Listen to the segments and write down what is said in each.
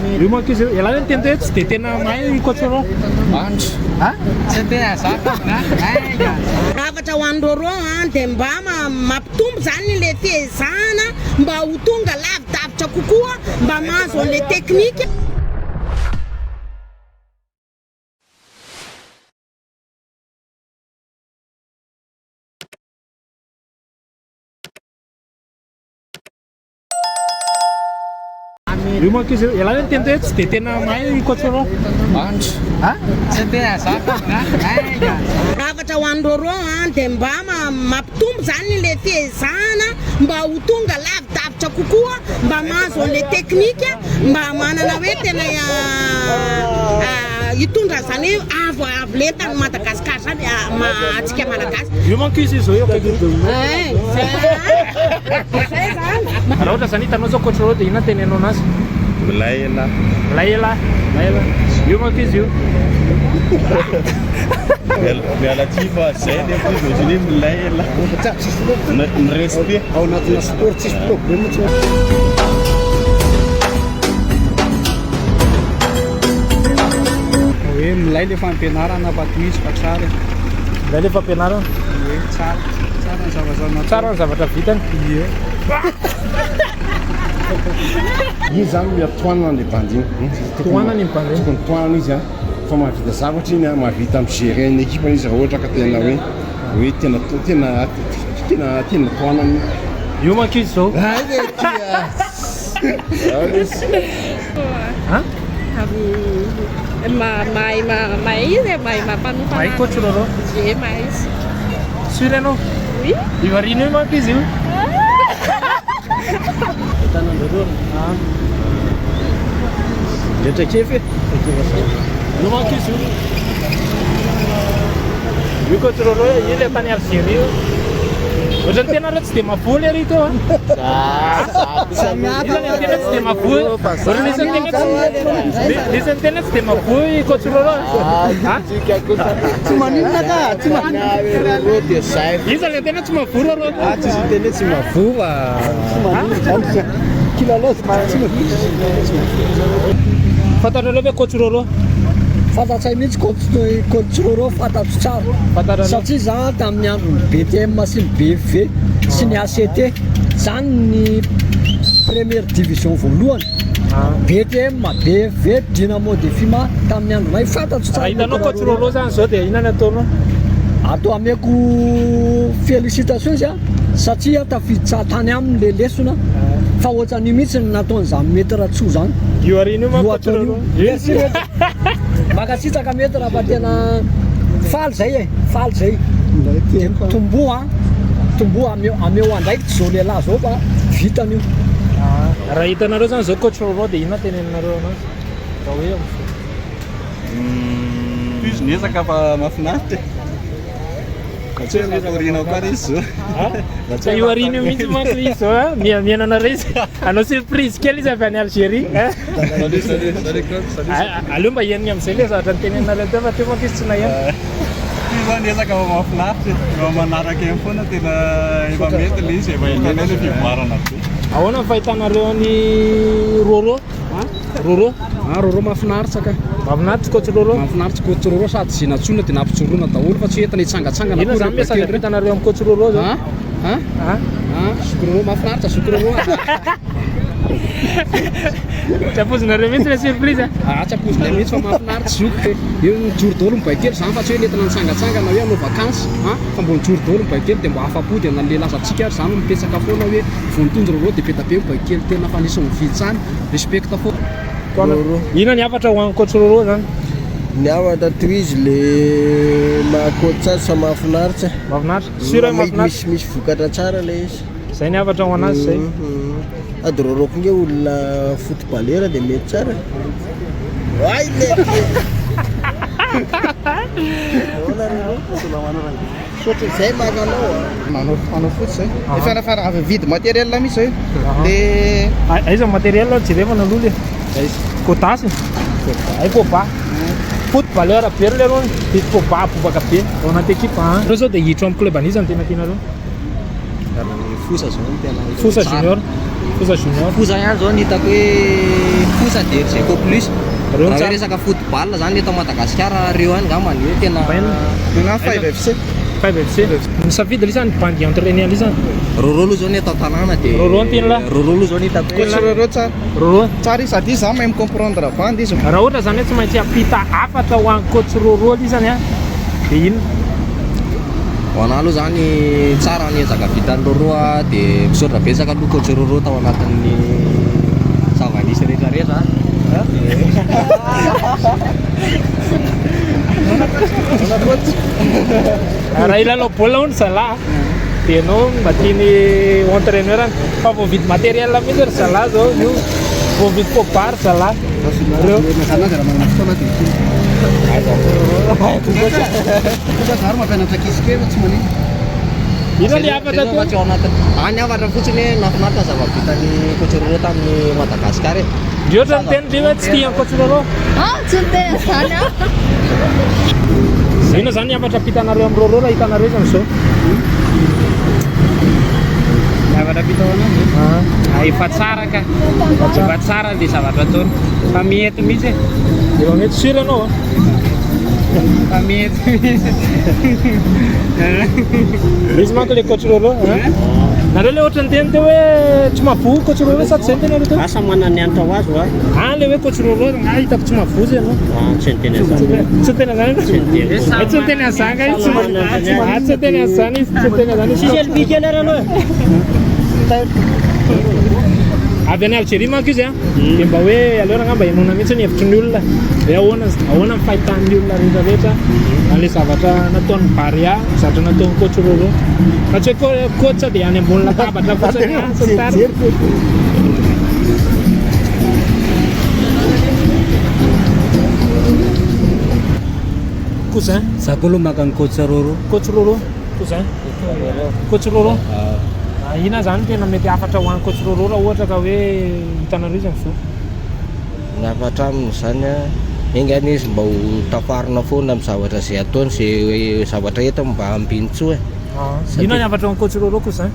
Io manko izy io, ialahy ve niteny hoe tsy dia tena mahay i Coach Roro? Andro. Ha? Tsy tena zaka na ainga. Hafatra ho an'i Roro an, dia mba mampitombo zany le fiezahana mba ho tonga lavidavitra kokoa, mba mahazo an'le technique. Io manko izy io, ialahy ve niteny hoe tsy dia tena mahay i Coach Roro? Andro. Ha? Tsy tena zaka na ainga. Hafatra ho an'i Roro an, dia mba mampitombo zany le fiezahana mba ho tonga lavidavitra kokoa, mba mahazo an'le technique, mba manana hoe tena hitondra an'izany hoe avo avo lenta an'i Madagascar zany antsika Malagasy. Io manko izy izao eo akaiky eo. Hein, zay zay zany. Raha ohatra zany hitanao zao coach Roro dia inona tenenao anazy? Milay elah. Milay elah, milay elah. Io manko izy io. Miala tsiny fa zay nefa izy ohatrany hoe milay elah. Ny respect. Ao anatina sport tsisy problème tsy. Hoe milay le fampianarana fa tohizo fa tsara e. Milay le fampianarana. Ie, tsara. Tsara ny zavatra natao. Tsara ny zavatra vitany. Ie. Iny zany mila tohanana le bandy iny. Tohanana iny bandy iny. Tokony tohanana izy an, fa mahavita zavatra iny an, mahavita mi-gérer ny équipe izy raha ohatra ka tena hoe hoe tena tena tena tena tohanana iny. Io manko izy zao. Hay le ty a. Hein? Mahay mahay izy e, mahay mampanofa. Mahay coach Roro. Ie, mahay izy. Sûr ianao? Oui. Io aoriana io manko izy io. Ah. Dia traikefa e. Io manko izy io. Io coach Roro io ilay tany Algérie io. Ohatran'ny tena reo tsy dia mavoly ery teo a. Iza ny tena tsy dia mavoa? Ohatran'ny isan'ny tena tsy isan'ny tena tsy dia mavoa i coach Roro a. Tsy maninona ka, tsy maninona. Iza ny tena tsy mavoa Roro? Ah, tsy tena tsy mavoa. Tsy maninona zany. Kilalao tsy maninona. Fantatrareo ve coach Roro? Fantatray mihitsy coach coach Roro fantatro tsara. Fantatrareo? Satria za tamin'ny andron'ny BTM sy ny BFV sy ny ACT zany ny première division voalohany. BTM, BFV, Dynamo de Fima tamin'ny andronay fantatro tsara. Raha hitanao coach Roro zany zao dia inona ny ataonao? Atao ameko félicitation izy a satria tafiditra tany aminy le lesona fa ohatran'io mihitsy ny nataon'izany maître Ratsoa zany. Io aoriana io manko Io coach ataon'io. Roro. Merci maître. Mankasitraka maître fa tena faly zay e, faly zay. Dia tomboa tomboa ameo ameo andraikitra zao lehilahy zao fa vitany io. Raha hitanareo zany zao coach Roro dia inona teneninareo anazy? Raha hoe amin'izao. Tohizo ny ezaka fa mahafinaritra e. Raha tsy hoe mety aoriana ao koa ary izy zao. Raha tsy Ka io aoriana io mihitsy manko izy zao a, miha- mihaino anareo izy. Hanao surprise kely izy avy any Algérie. Salut, salut, salut Claude, salut. Aleo mba hihaino amin'izay ilay zavatra niteneninareo teo fa teo manko izy tsy naheno. Tohizo zany ezaka fa mahafinaritra e. Efa manaraka eny foana tena efa mety ilay izy, efa hitanay ilay fivoarana be. Ahoana ny fahitanareo an'i Roro? Roro? Ah, Roro mahafinaritra ka. Mahafinaritra coach Roro? Mahafinaritra coach Roro sady izay nantsoina dia nampijoroana daholo fa tsy hoe entina hitsangatsangana Inona zany message ampitanareo amin'ny coach Roro zao? Ah? Ah? Ah? Ah, zoky Roro mahafinaritra zoky Roro. Tsy ampoizinareo mihitsy ilay surprise a? Ah, tsy ampoizinay mihitsy fa mahafinaritra zoky. Io nijoro daholo ny baikely zany fa tsy hoe nentina nitsangatsangana hoe hanao vacances, ah, fa mbo nijoro daholo ny baikely dia mba afa-po dia na ny lehilahy zatsika ary zany mipetsaka foana hoe vao nitondra Roro dia be dia be ny baikely tena fa anisan'ny mividy zany. Respect foana. Roro. Inona ny hafatra ho an'i coach Roro zany? Ny hafatra tohizo le maha coach azy fa mahafinaritra. Mahafinaritra. Sûr hoe mahafinaritra. Misy misy vokatra tsara le izy. Zay ny hafatra ho anazy zay. Sady Roro koa nge olona footballeur dia mety tsara. Oay le. Ahoana Roro? Misaotra izay maka anao a. Manao manao fotsy zay. Efa efa avy nividy matériel mihitsy zay. Le Aiza matériel jerevana aloha le. Aiza? Godasse. Ay Pogba. Footballeur be ry lerony. Dia Pogba bobaka be ao anaty équipe a. Reo zao dia hiditra ao amin'ny club an'iza no tena tianareo? Fosa zao no tena Fosa Junior. Foza Junior. Foza ihany zao no hitako hoe Foza dia ry Zeko Plus. Reo Raha tsara. hoe resaka football zany eto Madagasikara reo ihany ngamba ny hoe tena Na 5FC. 5FC. Misafidy alisany bandy entraîner alisany. Roro aloha zao ny eto an-tanàna dia Roro no tian'lah. Roro aloha zao ny hitako hoe Coach Roro tsara. Roro. Tsara izy sady izy zany mahay mi-comprendre bandy izy. Raha ohatra zany hoe tsy maintsy hampita hafatra ho an'i coach Roro alisany an, dia inona? Ho anah aloha zany tsara ny ezaka vitan'i Roro a, dia misaotra betsaka aloha coach Roro tao anatin'ny zava-nisy rehetra rehetra a. Raha hilalao baolina hono zalahy dia ianao mba tiany ho entraîneur any. Fa vao mividy matériel mihitsy ry zalahy zao io. Vao mividy pobar zalahy. Reo. Inona le hafatra Fa tsy ao anatin'ny any hafatra fotsiny hoe nahafinaritra ny zava-bitan'ny coach Roro tamin'ny Madagasikara e. Ndry ohatra niteny ndry hoe tsy tia an'i coach Roro. Ah, tsy niteny an'izany aho. Inona zany ny hafatra ampitanareo amin'i Roro raha hitanareo izy amin'izao? Ny hafatra ampita ho anazy? Ah, efa tsara ka. Efa tsara le zavatra ataony. Fa mety mihitsy e. Efa mety sûr ianao a? Fa mety mihitsy. Izy manko le coach Roro a? Nareo le ohatra niteny teo hoe tsy mahavoa coach Roro sa tsy zay ny tenareo teo? Asa manana ny hanitra ho azy hoa. Ah le hoe coach Roro nga hitako tsy mahavoa ianao. Ah, tsy niteny an'izany. Tsy niteny an'izany ianao? Tsy niteny. Eh, tsy niteny an'izany nga izy. Ah, tsy niteny an'izany izy, tsy niteny an'izany izy. Tsisy elbi kely ary aloha e. Avy any Algérie manko izy a. Dia mba hoe aleo rangah mba henoina mihitsy ny hevitry ny olona. Hoe ahoana ahoana ny fahitan'ny olona rehetra rehetra an'ilay zavatra nataon'ny Barea, zavatra nataon'ny coach Roro. Fa tsy hoe coach dia any ambony latabatra fotsiny ah, sy ny tariny. Cousin. Za koa aloha maka ny coach Roro. Coach Roro. Cousin. Coach Roro. Ah, inona zany tena mety hafatra ho an'i Coach Roro raha ohatra ka hoe hitanareo izy amin'izao? Ny hafatra aminy izany an, enga anie izy mba ho tafarina foana amin'ny zavatra izay ataony, izay zavatra entiny mba hambinintsoa e. Ah, inona ny hafatra ho an'i Coach Roro cousin?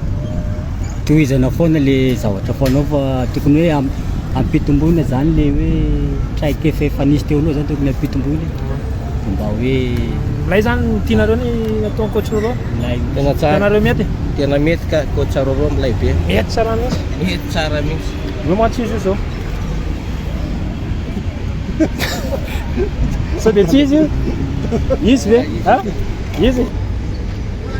Tohizana foana le zavatra fanao fa tokony hoe am- ampitomboina zany le hoe traikefa efa nisy teo aloha zany tokony ampitomboina e. De mba hoe Milay zany ny tianareo ny ataon'i Coach Roro? Milay. Tena tsara. Tianareo mety? Tena mety ka, Coach Roro milay be. Mety tsara mihitsy. Mety tsara mihitsy. Io mantsy izy io zao. Sao dia tsy izy io? Izy ve? Ha? Izy?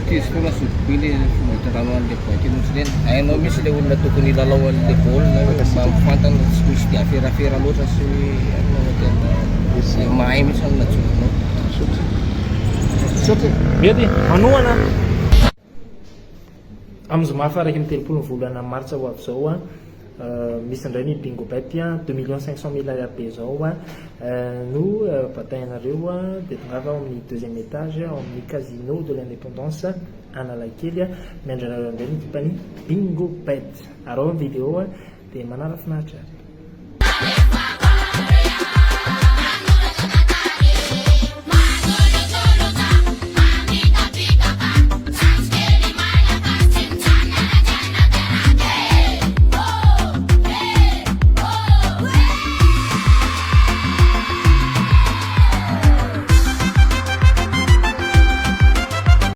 Izy foana zokibe le fomba hitondranao an'le boaty nosy ireny. Hainao mihitsy le olona tokony hilalao an'le baolina hoe mba mifantana tsy misy dia aferafera loatra sy hoe inona no tena mahay mihitsy ny najoronao. Mety? Manohana? Amin'ny zoma faha 31 ny volana martsa ho avy izao, misy indray ny Bingo Bet, 2 millions 500 mille ariary be izao no batainareo dia tongava ao amin'ny deuxième étage ao amin'ny Casino de l'Indépendance Analakely. Miandry anareo indray ny ekipan'ny Bingo Bet. Araho ny vidéo dia manara finaritra ary.